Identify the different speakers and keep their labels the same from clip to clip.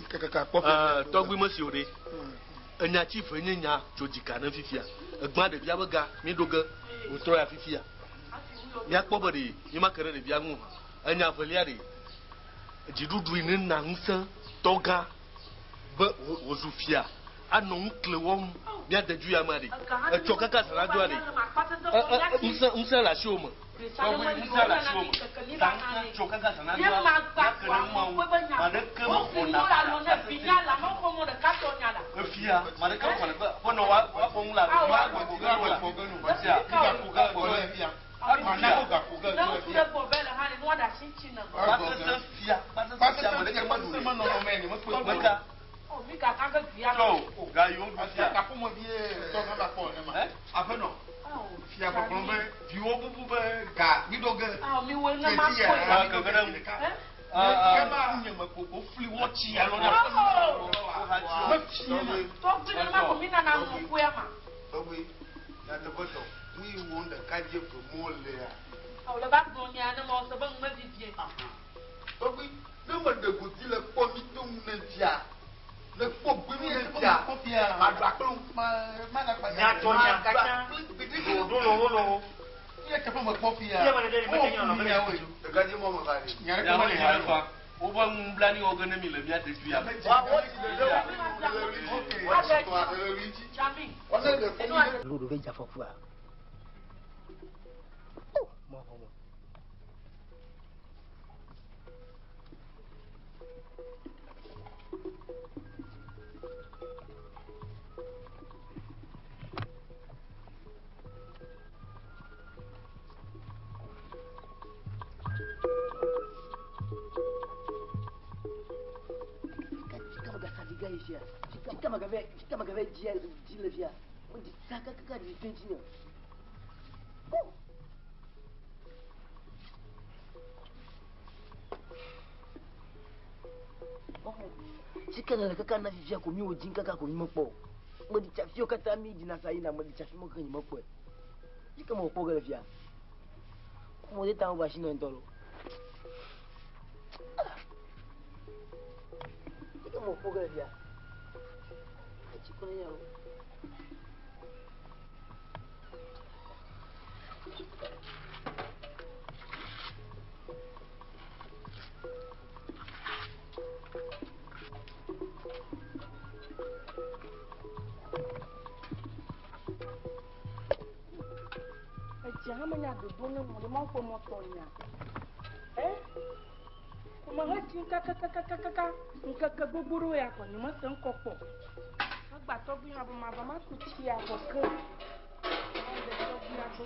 Speaker 1: Kakaka kpɔ.
Speaker 2: Tɔgbui mesi o ɖe. Enya tsi ve nye nya tso dzika ne fifia. Egbã ɖevia be ga mi ɖo ge wòtrɔ ya fifia. Míakpɔ be ɖe míma ke ɖe ɖevia ŋu o hã. Enya velia ɖe, dziɖuɖui ne na ŋusẽ tɔgã be wòzu fia anɔ ŋukle wɔm míade dzu ya mea ɖe. Etsɔ kaka zã doa ɖe. Ŋusẽ ŋusẽ le asiwò me. Tɔgbui ŋusẽ le asiwò me. Zã ŋusẽ tso kaka zã doa míake ɖe nua ŋu. Maɖeke mexɔna fia efia maɖeke mexɔna be aƒenɔ woaƒo nu le aɖu
Speaker 1: fia
Speaker 2: kpasese fia kpasese fia maɖeke meɖu meka tso gayiwo ɖu fia.
Speaker 1: Aƒenɔ, fia gbɔgblɔ be viwo bubu be ga mi ɖo ge. Ke ma nye me ko ko fli wɔtsi alo na.
Speaker 3: Tɔgbui, nyateƒetɔ, nu yi wɔm ɖekadze ve mo lea. Tɔgbui, ne meɖe godi le kpɔ mi to ŋu ne fia, ne kpɔ gbe mi ne fia, maɖu akplɔ.
Speaker 4: Nyatɔ nya katã. Ɖoɖo lɔwo lɔwo.
Speaker 1: Nye teƒe me kpɔ fia.
Speaker 4: Fia me ɖe ɖe mete nya nɔ be
Speaker 1: woe.
Speaker 3: Ɖekadze mɔ me va ɖe.
Speaker 1: Nya ɖeke mele ha
Speaker 2: fa. Wobe nublanui wɔ ge ne mi le mía de du ya me.
Speaker 5: Lóòrò fẹ́ jà fọ́fọ́ a. Mọ mọ mọ. Sika le kaka na fifia ko mi wo dzi kaka ko mi mekpɔ o. Meɖi tsa fiwo katã mi ɖina sa yina meɖi tsa fi me ke nye mekpɔe. Sika me kpɔ ge le fia. Mo de ta mo ba shi ne ŋutɔ lo. Sika me kpɔ ge le fia. Etsi ko ne nya lo.
Speaker 6: Etsia hã menya dodo ne mo ɖe mawu ƒe mɔtɔ nya. Ɛ? Kome hetsi kakakakakaka ŋkeke gbogbo ɖewo ya kɔ nye mese ŋkɔ kpɔ. Megba tɔgbui hã be mava maku tsia vɔ ke. Maɖe tɔgbuia gbɔ.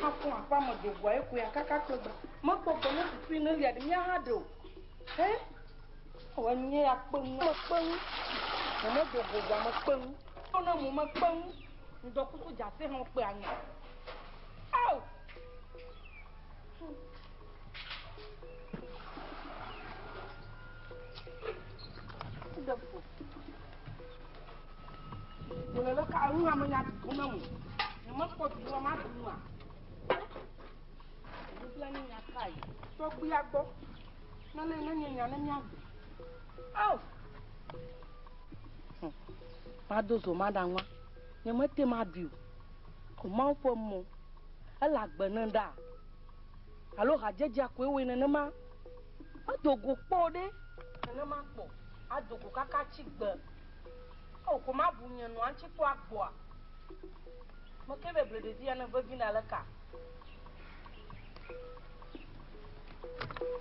Speaker 6: Afɔ aƒea me dogoa ye koya kaka kple gba. Mekpɔ gbɔ ne susui ne lia ɖe mía hã ɖe o. Ɛ? Wɔ nye ya kpe ŋu. Mekpe ŋu. Mo medo go vɔa mekpe ŋu. Ne mo mekpe ŋu. Ŋdɔkusu dzase hã wokpe anyi. Ao! Ɖe ƒo. Wòle leke enu hã menya dodo ne mo. Nyemekpɔ dodo ma ɖu nua. Nublanui nya kae? Tɔgbuia gbɔ. Ne le ne nye nya ne míagbe. Ao! Mado zo maɖaŋua. Nyemete maɖui o. O Mawu ƒe mɔ. Ele agbe ne ɖa. Alo hadzedzea koe wɔe nenema. Medo go kpɔ o ɖe. Nenema kpɔ. Ado go kaka tsi gbe. O ko mabu nye nɔa ŋuti kpɔ agbɔa. Meke be ble ɖevi ya ne vevi na le ka.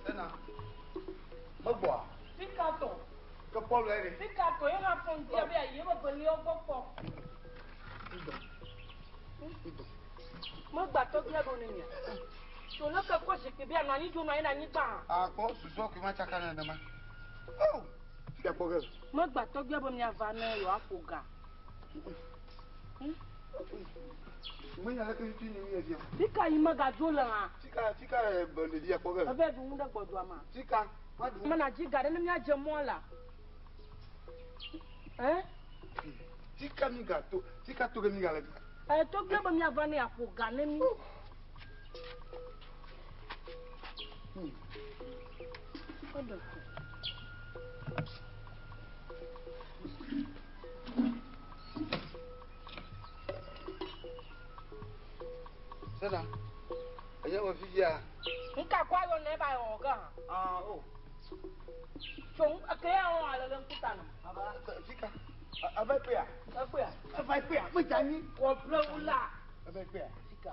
Speaker 3: Ena. Megbɔa.
Speaker 6: Fika tɔ.
Speaker 3: Ke Paul ya ɖe.
Speaker 6: Fika tɔ ye hã fɔ ŋdi abe ayi ebe beliawo gbɔ kpɔ. Megba tɔgbia ɖo ne mia. Tso ne ke kɔ zikpui be anɔ anyi dzo nɔ anyi ɖe anyigba.
Speaker 3: Akpɔ susɔ ke ma tsaka nenema. Oh! Fika kpɔ ge.
Speaker 6: Megba tɔgbia be miava ne yewoaƒo ga.
Speaker 3: Menya leke tutu ni mi fia.
Speaker 6: Fika yi megadzo le hã.
Speaker 3: Fika fika be ɖevia kpɔ ge.
Speaker 6: Eve ɖu nu ɖe gbɔdɔa ma.
Speaker 3: Fika. Maɖu.
Speaker 6: Mena dzi ga ɖe ne míadze mɔ la. Ɛ?
Speaker 3: Fika mi ga to fika to ge mi ga le.
Speaker 6: Ɛ tɔgbia be miava ne yeaƒo ga ne mi. Eɖe fu.
Speaker 3: Sena, enye me fifia.
Speaker 6: Nka kɔ ayɔ ne ba yɔ ge hã.
Speaker 5: Ah, o.
Speaker 6: Tso eke ya wɔ ale le ŋkuta nɔ.
Speaker 3: Fika. Eva kpea.
Speaker 6: Ekpea.
Speaker 3: Eva kpea. Me dza anyi.
Speaker 6: Kɔple wu la.
Speaker 3: Eva kpea.
Speaker 5: Fika.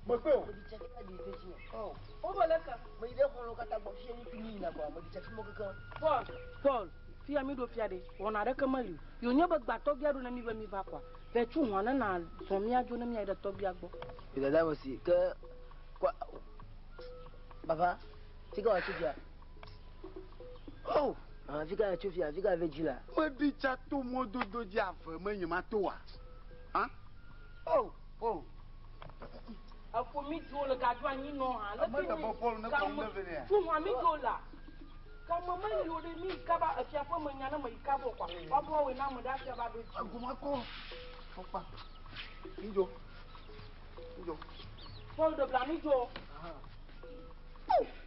Speaker 3: Me kpe o.
Speaker 5: Meɖi tsa kaka ɖi te tsi.
Speaker 3: Oh.
Speaker 6: Wo be leke.
Speaker 5: Me yi ɖe xɔlɔ̃wo katã gbɔ fia mi kple mi yina kɔa meɖi tsa fi mɔ kekeŋ.
Speaker 6: Paul, Paul, fia mi ɖo fia ɖe, wɔna aɖeke meli o. Yo nye be gba tɔgbia ɖo ne mi be mi va kɔa. Vɛ tsu hɔn ne na zɔn mia dzo ne mia yi ɖe tɔgbia gbɔ.
Speaker 5: Dada me si ke kɔ papa fika wa tso fia. Oh, ah fika wa tso fia, fika ve dzi la.
Speaker 3: Meɖi tsa to mɔdodo dzi ave me nye ma to wa. Ha? Oh, Paul.
Speaker 6: Efo mi dzo le gadzo anyi nɔ hã.
Speaker 3: Ame ɖe bɔ Paul ne kɔm ɖe ve nea.
Speaker 6: Tsu hɔn mi dzo la. Kame meli o ɖe mi yi kaba efia ƒe me nya ne me yi kaba o kɔa. Woabɔ wɔe na ame ɖe afia va ɖo dzi.
Speaker 3: Agoma kɔ. Fɔkpa. Ŋdzo. Ŋdzo.
Speaker 6: Paul ɖe bla mi dzo.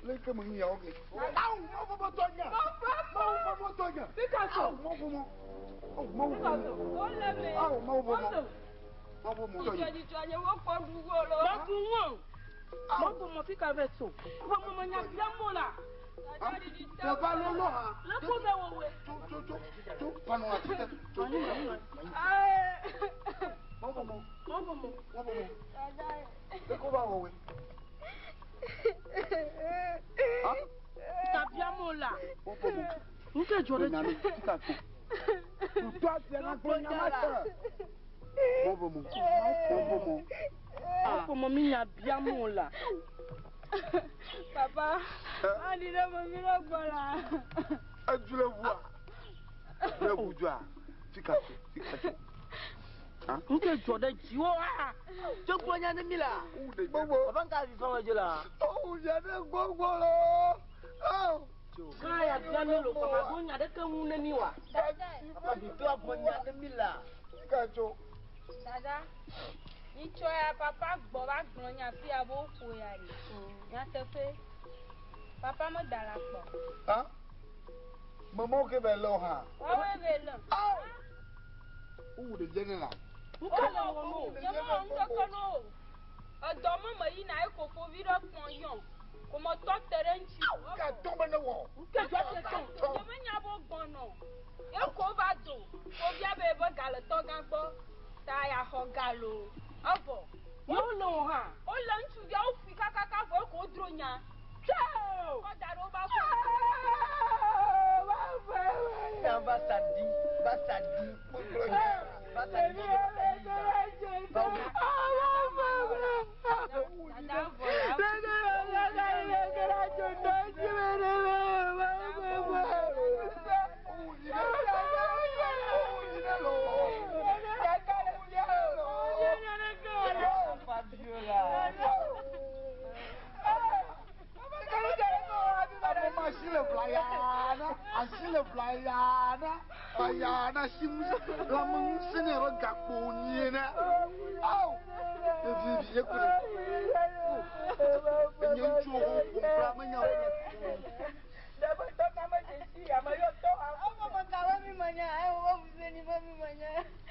Speaker 3: Leke me nu yawo ke. Awu mɔ fɔ tɔ nya. Mawu fɔ mɔ tɔ nya.
Speaker 6: Fika so.
Speaker 3: Awu mɔ fɔ mɔ. Awu mɔ fɔ mɔ.
Speaker 7: Wole me.
Speaker 3: Awu mɔ fɔ mɔ. Mɔ fɔ mɔ tɔ nya.
Speaker 7: Dzidzɔ nye wokpɔ ɖuwo lo.
Speaker 6: Mɔku ŋu. Mɔku mɔ fika vɛ so. Fɔ mɔ me nya bia mo la.
Speaker 3: Tẹ̀fà lolo hã.
Speaker 6: Leko bɛ wɔwɔe.
Speaker 3: Tso tso tso tso panu ati tẹ. Tso tso. Mɔ fɔ mɔ.
Speaker 6: Mɔ fɔ mɔ.
Speaker 3: Mɔ fɔ mɔ. Leko ba wɔwɔe.
Speaker 6: Ta bia mo la.
Speaker 3: Mɔ fɔ mɔ.
Speaker 6: Nke dzɔ ɖe
Speaker 3: Nyame
Speaker 6: dzi.
Speaker 3: fika tso. Tutɔ atia na gblɔ nyama tɛ. Mɔ fɔ mɔ. Mɔ fɔ mɔ.
Speaker 6: Mɔ fɔ mɔ mi nya bia mo la.
Speaker 7: Papa, maɖi ɖe me vi ɖe gbɔ la.
Speaker 3: Edu le ʋua. Le ʋu dzoa. Fika tso. Fika tso.
Speaker 6: Nke dzɔ ɖe dziwò wa.
Speaker 5: Tso gblɔ nya ne mi la.
Speaker 3: Gbogbo.
Speaker 5: Papa nka vi fama dzo la.
Speaker 3: Owu ya ɖe gbogbo lo. Oh.
Speaker 6: Ká ya bia mi lo kɔma do nya ɖeke ŋu ne mi wa.
Speaker 5: Papa vi to agblɔ nya ne mi la.
Speaker 3: Fika tso.
Speaker 7: Dada, nyitsɔ ya papa gbɔ va gblɔ nya fia be woƒo ya ɖi. Nyateƒe, papa meda le akpɔ.
Speaker 3: Ha? Mɔmɔ ke bɛ lɔ hã.
Speaker 7: Woawoe be lem.
Speaker 3: Owu ɖe dze ne la.
Speaker 6: Nke le wɔ mo.
Speaker 7: Nye mewɔ ŋkeke ne o. Edɔ me me yina ye kofovi ɖe kpɔm yɔm. Ko metɔ te ɖe ŋuti.
Speaker 3: Ka tɔ be ne wɔ.
Speaker 6: Nke dzɔ te tɔ.
Speaker 7: Nye menya be wogbɔnɔ. Ye ko va do. Fovia be be ga le tɔgã gbɔ. Ta yaxɔ ga loo. Evɔ.
Speaker 6: Yewo le wo hã.
Speaker 7: Wole ŋutsuviawo ƒui kakaka vɔ eko wodro nya.
Speaker 6: Tso.
Speaker 7: Kɔ da ɖe woƒe afɔ.
Speaker 5: Nya va sa di, va sa di. Va sa di.
Speaker 7: Dada vɔ la.
Speaker 3: Owu yi ɖe. Owu yi ɖe lo. Owu yi ɖe lo. Ame ma si le ʋlayaa asi le ʋlayaa na ʋlayaa na si ŋusẽ lãme ŋusẽ ne be gakpo nyie na. Awo ɖevi vi ye ku ɖe. Enye ŋutsuwo ho ƒom kura menya o.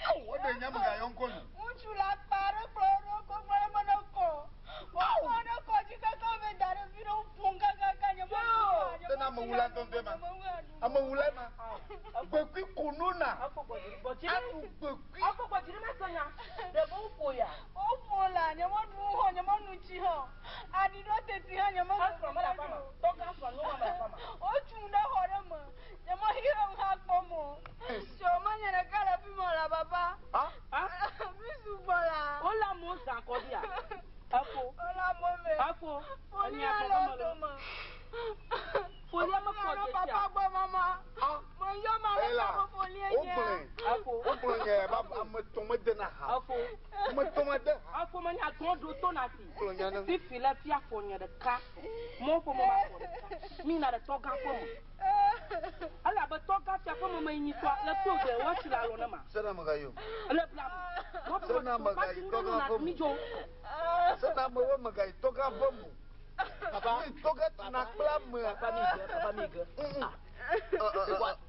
Speaker 3: Awo wo ɖe nye megayɔ ŋkɔ nu.
Speaker 7: Ŋutsu la kpa ɖe kplɔ ɖo kɔ kplɔ ɖe me ne kɔ. Wokɔ ɖe kɔ dzi kaka wo be da ɖe vi ɖe woƒom kakaka nye me
Speaker 3: Tena amewula ŋutɔŋutɔe ma. Amewulae ma. Gbekui kono na.
Speaker 6: Afɔ gbɔdzi gbɔdzi.
Speaker 3: Aɖu gbekui.
Speaker 6: Afɔ gbɔdzi ɖe ma se nya. Ɖe be woƒo ya.
Speaker 7: Woƒo la nye me ɖu hã nye me nu tsi hã. Aɖi ɖo teti hã nye me
Speaker 6: Esrɔ̃ mele aƒea me. Tɔgã srɔ̃ nyɔnua mele aƒea me.
Speaker 7: Wotum ɖe xɔ ɖe me. Nye me xixem hã kpɔm o. Tso menye ɖeka le fi me o la papa.
Speaker 3: Ha?
Speaker 7: Mi sugbɔ la.
Speaker 6: Wole amewo zã kɔ ɖia. Efo.
Speaker 7: Wole amewo me.
Speaker 6: Efo.
Speaker 7: Folia le wo dome.
Speaker 6: Folia me kɔ
Speaker 7: Folia
Speaker 6: dze
Speaker 7: papa
Speaker 6: sia.
Speaker 7: gbɔ mama. Meyɔ ma ɖe
Speaker 3: Ela.
Speaker 7: kɔ folia nye.
Speaker 3: Wogblɔe.
Speaker 6: Efo.
Speaker 3: Wogblɔ nye ba ame tɔn me dena ha.
Speaker 6: Efo.
Speaker 3: Ame tɔn me de ha.
Speaker 6: Efo me nya gɔn ɖo to na si.
Speaker 3: Gblɔ nya ne.
Speaker 6: Fifi le fia fɔ nye ɖeka. Mɔ ƒo mɔ ma fɔ ɖeka. Mi na ɖe tɔgã ƒe me. Elabe tɔgã fia ƒe me me nyi tɔa le to de wɔtsi le alɔ ne ma.
Speaker 3: Sena megayi o.
Speaker 6: Le bla me. Mɔ ƒo
Speaker 3: Sena
Speaker 6: mɔ
Speaker 3: megayi
Speaker 6: ma
Speaker 3: tɔgã ƒe
Speaker 6: mi
Speaker 3: me.
Speaker 6: dzo.
Speaker 3: Sena me wo megayi tɔgã ƒe me.
Speaker 1: Papa.
Speaker 3: Tɔgã tuna kple amea.
Speaker 5: Papa mi ge, papa mi ge.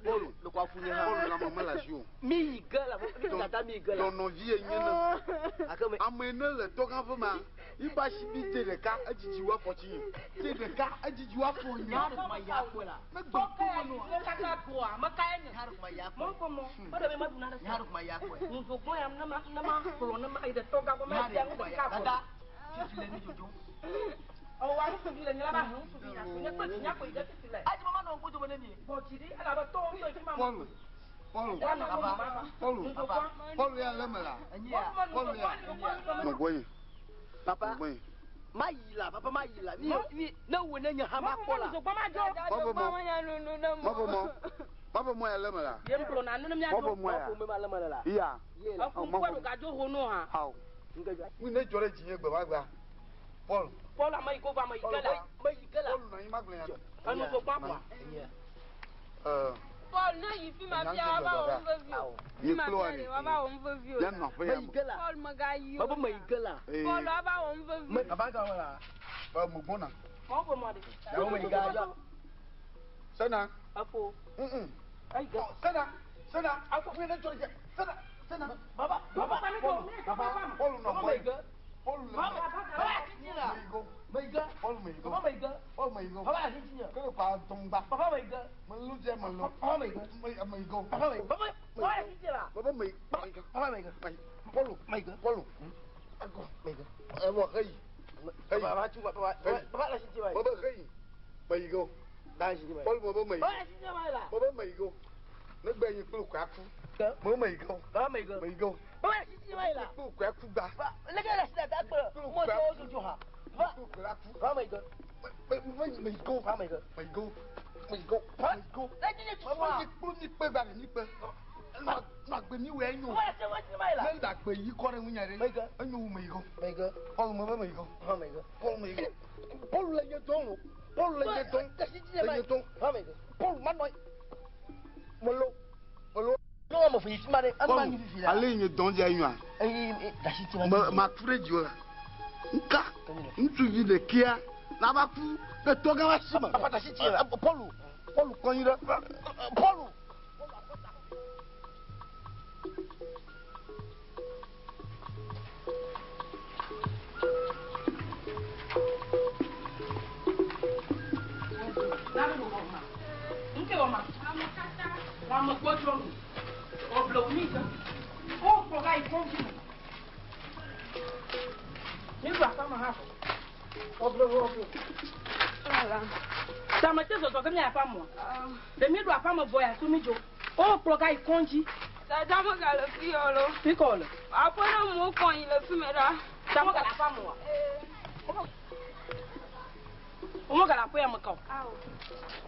Speaker 3: Pɔlu,
Speaker 5: Le kɔ afu nye hã.
Speaker 3: Pɔlu lãme mele asi o.
Speaker 5: Mi yi ge la, mi tata mi yi ge la.
Speaker 3: Dɔnɔvi ye nye ne.
Speaker 5: Gake me.
Speaker 3: Ame ne le tɔgã ƒe ma, iba si bi te ɖeka edzidzi wa afɔ tsi nye. Te ɖeka edzidzi wa afɔ nye.
Speaker 5: Nya ɖe kuma ya kpɔe la.
Speaker 3: Ne gbɔ
Speaker 6: Tɔka ya yi dro kaka goa, ame ka ye nye?
Speaker 5: Nya ɖe kuma ya kpɔe.
Speaker 6: Mɔ ƒe mɔ, meɖe be meɖuna ɖe
Speaker 5: Nya ɖe kuma ya kpɔe.
Speaker 6: Nuzogbɔn ya ne ma ne ma kplɔ ne ma yi ɖe tɔga gbɔ ma
Speaker 5: Nya
Speaker 6: tia
Speaker 5: ɖe
Speaker 6: nu
Speaker 5: kuma
Speaker 6: ɖeka
Speaker 5: ya.
Speaker 6: vɔ.
Speaker 5: Dada, fifi le mi dzodzo.
Speaker 6: Ɔwɔ ŋutsuvi le nye la ba he ŋutsuvi nya ko nye kple dzinya ko yi ɖe fifi le.
Speaker 5: Adzi mama nɔ ŋku dome ne mi.
Speaker 6: Bɔ dzi ɖi elabe tɔwo ŋutɔ yi fi ma.
Speaker 3: Pɔlu, Pɔlu,
Speaker 6: Woanɔ gbɔ ma va.
Speaker 3: Pɔlu,
Speaker 6: Nuzogbɔn.
Speaker 3: Pɔlu ya le eme la.
Speaker 5: Enyi ya.
Speaker 3: Pɔlu ya. Nɔ gbɔnye,
Speaker 5: Papa,
Speaker 3: nɔ gbɔnye.
Speaker 5: ma yi la, papa ma yi la. Mi mi ne wo ne nye hã ma kpɔ la.
Speaker 6: Nuzogbɔn ma dzo.
Speaker 3: Mɔƒe mɔ, mɔƒe mɔ, mɔƒe mɔ ya le eme la.
Speaker 6: Ye ŋgblɔ na ne mía
Speaker 3: Mɔƒe
Speaker 6: dzo.
Speaker 3: mɔ ya.
Speaker 5: Mɔƒe mɔ le eme la.
Speaker 3: Iya.
Speaker 5: Ye la.
Speaker 6: Efu ŋkɔ ɖo gadzo ho no hã.
Speaker 3: Awo.
Speaker 5: Ŋgedzɔ.
Speaker 3: Nu ne dzɔ ɖe dzinye gbe ma gbea. Pɔlu,
Speaker 6: Pɔlu ame yi ko va ame yi ke la.
Speaker 5: Me yi ge la.
Speaker 3: Pɔlu nɔ anyi ma gblɔ nya.
Speaker 6: Enuzogbɔn kɔa.
Speaker 5: Enyi ya.
Speaker 3: Ɛɛ,
Speaker 7: Paul ne yi fi ma fia woava wɔ nu vevi o.
Speaker 3: Nye
Speaker 7: Fi ma
Speaker 3: kple wa
Speaker 7: fia
Speaker 3: ni.
Speaker 7: ɖe woava wɔ nu vevi o.
Speaker 3: Ya nɔ aƒe
Speaker 5: Me
Speaker 3: ya
Speaker 5: yi
Speaker 3: me.
Speaker 5: ge la.
Speaker 7: Paul megayi o.
Speaker 5: Baba me yi ge la.
Speaker 3: Ee,
Speaker 7: Paul woava wɔ nu vevi o.
Speaker 5: Papa ka wɔ la.
Speaker 3: ba mo gbɔna.
Speaker 6: Mɔ ƒe mɔ ɖe.
Speaker 5: Yawo me yi ge la.
Speaker 3: Sena.
Speaker 6: Efo.
Speaker 3: Mm.
Speaker 6: Eyi ge.
Speaker 3: Sena, sena, afɔ mi ne dzɔ ɖe dzi. Sena, sena.
Speaker 5: Baba,
Speaker 6: Papa
Speaker 5: baba,
Speaker 6: mi ko.
Speaker 5: Papa,
Speaker 3: Pɔlu nɔ
Speaker 5: Papa me yi
Speaker 3: gbɔnye.
Speaker 5: ge.
Speaker 3: Pɔlu le.
Speaker 5: Papa, papa ya titi la.
Speaker 3: Me yi go.
Speaker 5: Me yi ge.
Speaker 3: Pɔlu me yi go.
Speaker 5: Papa me yi ge.
Speaker 3: Pɔlu me yi go.
Speaker 5: Papa ya titi nye.
Speaker 3: Kele kpa dɔngba.
Speaker 5: Papa me yi ge.
Speaker 3: Me lu dze me lu.
Speaker 5: Papa me yi ge.
Speaker 3: Me me yi go.
Speaker 5: Papa me yi ge. Papa, papa ya titi la.
Speaker 3: Baba me yi. Me yi go.
Speaker 5: Papa me yi ge.
Speaker 3: Me yi. Pɔlu.
Speaker 5: Me yi ge.
Speaker 3: Pɔlu.
Speaker 5: Agɔ, me yi ge.
Speaker 3: Ɛwɔ heyi. Heyi.
Speaker 5: Papa tu papa papa la titi ma yi.
Speaker 3: Baba heyi. Me yi go.
Speaker 5: Da titi ma yi.
Speaker 3: Pɔlu baba me yi.
Speaker 5: Papa ya titi ma yi la.
Speaker 3: Baba me yi go. Ne gbe yi kplu kɔa ku.
Speaker 5: Ge.
Speaker 3: Me me yi go.
Speaker 5: Papa me yi ge.
Speaker 3: Me yi go.
Speaker 5: Papa ya titi ma yi la.
Speaker 3: Kplu kɔa ku gba.
Speaker 5: Papa, leke la sida ta kpe. Mo to so jo ha. Papa,
Speaker 3: Kplu kɔa ku.
Speaker 5: papa me yi ge.
Speaker 3: Me me me yi go.
Speaker 5: Papa me yi ge.
Speaker 3: Me yi go. Me yi go. Me yi go.
Speaker 5: La titi tu
Speaker 3: Baba
Speaker 5: wa.
Speaker 3: yi kplu mi kpe gba mi kpe. Nɔ nɔ agbe mi wɔ enyo.
Speaker 5: Papa ya titi ma yi la.
Speaker 3: Ne da agbe yi kɔ ɖe ŋunya ɖe.
Speaker 5: Me yi ge.
Speaker 3: Enyo wu me yi go.
Speaker 5: Me yi ge.
Speaker 3: Pɔlu me be me yi go.
Speaker 5: Papa me yi ge.
Speaker 3: Pɔlu me yi go. Pɔlu le nye dɔn o. Pɔlu le nye dɔn.
Speaker 5: La titi ma
Speaker 3: Le
Speaker 5: yi.
Speaker 3: nye dɔn.
Speaker 5: Papa me yi ge.
Speaker 3: Pɔlu ma nɔ. Melo. Melo.
Speaker 5: Ne wa me fu yi fi ma ɖe. Anu ma nyi fifi la.
Speaker 3: Ale nye dɔn dza enyoa.
Speaker 5: Eyi la titi ma.
Speaker 3: Me ma ku ɖe dziwò la. Nka ŋutsuvi ɖekea nava ku ɖe tɔgã va si me.
Speaker 5: Papa la titi la.
Speaker 3: Pɔlu Pɔlu kɔ anyi ɖe. Pɔlu.
Speaker 6: Nane wɔ ma. Nke wɔ ma.
Speaker 7: Ame katã.
Speaker 6: Wɔ ame gbɔdzɔ nu. Ɔble mi ge. Wo kplɔ va yi kɔnji me. Mi ɖu aƒe me hã vɔ. Ɔble wo ɔble. Tame te zɔzɔ ge mi aƒe mɔa. Ɖe mi ɖu aƒe me vɔ ya tu mi dzo. Wo kplɔ ga yi kɔnji.
Speaker 7: Dada megale fi ya o lo.
Speaker 6: Fi kɔ le.
Speaker 7: Aƒe ɖe mo kɔ anyi le fi me ɖa.
Speaker 6: Tame gale aƒe mɔa. Wo megale aƒe ya me ka o.
Speaker 7: Awo.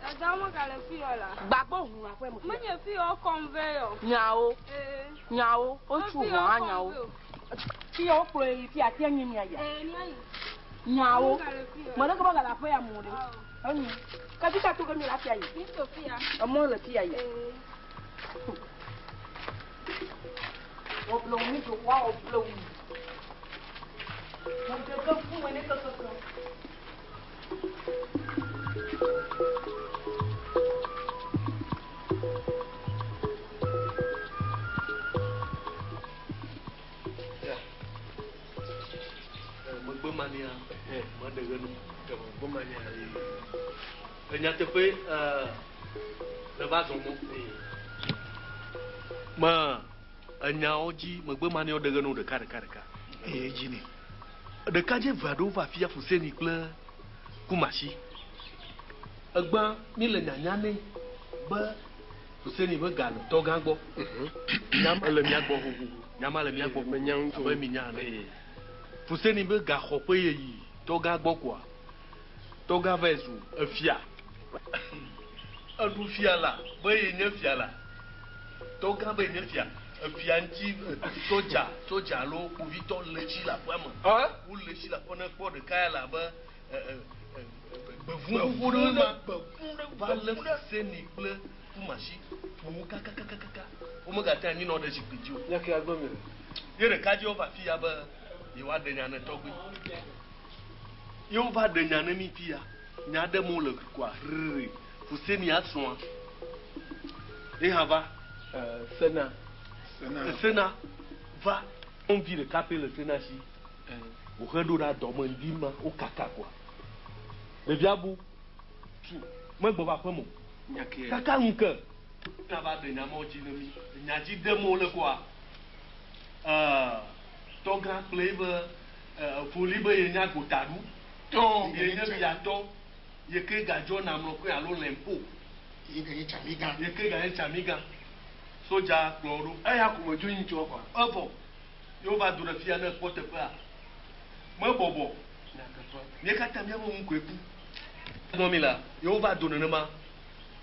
Speaker 7: Dada megale fi ya o la.
Speaker 6: Gbagbo hu aƒe me.
Speaker 7: Menye fi ya wokɔm vɛ yɔ.
Speaker 6: Nyawo.
Speaker 7: Ee.
Speaker 6: Nyawo. Wotsu
Speaker 7: Fi
Speaker 6: hɔn
Speaker 7: ya
Speaker 6: hã
Speaker 7: wokɔm
Speaker 6: nyawo.
Speaker 7: vɛ o.
Speaker 6: Fi ya wokplɔ yi fi atia nyi mia ya.
Speaker 7: Ee, míayi.
Speaker 6: Nyawo.
Speaker 7: Megale fi ya o.
Speaker 6: Me ɖeke megale aƒe ya me o ɖe.
Speaker 7: Awo.
Speaker 6: Enyi. Ke fi ka to ge mi le afia yi?
Speaker 7: Mi to fi ya.
Speaker 6: Emɔ le fi ya yi.
Speaker 7: Ee.
Speaker 6: Wɔble wo mi dzo wa wɔble wo. Wɔble ke fu me ne kekeke.
Speaker 2: Megbe mania, meɖe ɣe nu. Megbe mania. Enyateƒe le va zɔ mɔ. Me enyawo dzi megbe mania ɖe ɣe nu ɖeka ɖeka ɖeka.
Speaker 1: Eye dzi ne.
Speaker 2: Ɖekadze eve aɖewo va fia Fuseni kple Kumasi. Egbã mi le nyanya nɛ be Fuseni be ga le tɔgã gbɔ. Nyama le mía gbɔ xoxoxo. Nyama le mía gbɔ.
Speaker 8: Menya ŋutɔ.
Speaker 2: Abe mi nya ene. Fuseni be gaxɔƒe ye yi tɔgã gbɔ koa. Tɔgã va zu efia. Eɖu fia la be ye nye fia la. Tɔgã be ye nye fia. Efia ŋuti sodza sodza alo kpovitɔ le tsi le aƒea me. Wole tsi le aƒe ne kpɔ ɖeka ya le abe gbevu xoxo ɖe ma. Va lé Fuseni kple Kumasi ƒo wo kakakakaka. Womegate anyi nɔ ɖe zikpui dzi o.
Speaker 8: Nyake agbɔ mi le.
Speaker 2: Ye ɖekadzewo va fi ya be yewoaɖe nya ne tɔgbi. Ye wova ɖe nya ne mi fi ya. Nya ɖe mo le koa rere. Fusenia srɔ̃a. Ye hã va.
Speaker 8: Sena.
Speaker 2: Sena va. Nyɔnuvi ɖeka pɛ le Sena si. Wòhe ɖo ɖa dɔ me ŋdi ma wokaka koa. Ɖevia bu. Tu. Megbɔ va aƒeme o. Kaka ŋu ke. Na va ɖe nya mawo dzi ne mí. Nya dzi dem wole koa, tɔgã kple eƒe foli be yenya gotaɖu. Yenye fiatɔ. Yeke gadzɔ na mlɔkɔe alo lɛnpo.
Speaker 3: Ye ganye tsamigã.
Speaker 2: Yeke ganye tsamigã. Sodza kplɔ wo ɖo.
Speaker 8: Eya ko medzo nyi tsɔ kɔa.
Speaker 2: Evɔ. Ye wova do ɖe fia ne ekpɔ teƒea. Mebɔbɔ. Mía katã míaƒe nu koe ku. Nɔ mi la, ye wova do nenema.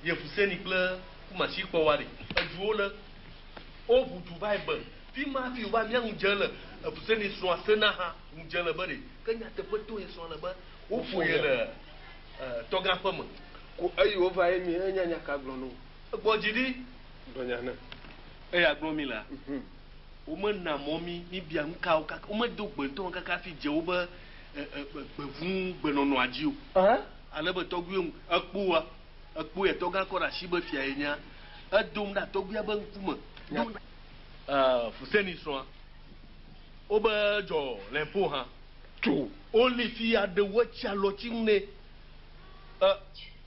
Speaker 2: Ye Fuseni kple Kumasi kpɔ wa ɖe. Eduwo le. Woʋu du va yi be, fi ma hafi wova mía ŋu dze le. Fuseni srɔ̃a Sena hã ŋu dze le be ɖe. Ke nyateƒe to ye srɔ̃ le be woƒo ye le tɔgã ƒe me.
Speaker 8: Ko eyi wova ye mi enya nya ka gblɔ no.
Speaker 2: Egbɔ dzi ɖi.
Speaker 8: Gblɔ nya ne.
Speaker 2: Eya gblɔ mi la. Womena mɔ mí míbia nu kawo kaka, womedo gbe ŋutɔ kaka hafi dze wobe gbevu gbenɔnɔa dzi o. Ale be tɔgbuiwo ŋu, ekpoa, ekpo ya tɔgã kɔ ɖe asi be fia ye nyea, edom ɖa tɔgbuia be ŋkume. Do Fuseni srɔ̃a, wobe dzɔ lɛnpo hã. Tso woli fi ya ɖewo etsi alɔtsi ŋu nɛ.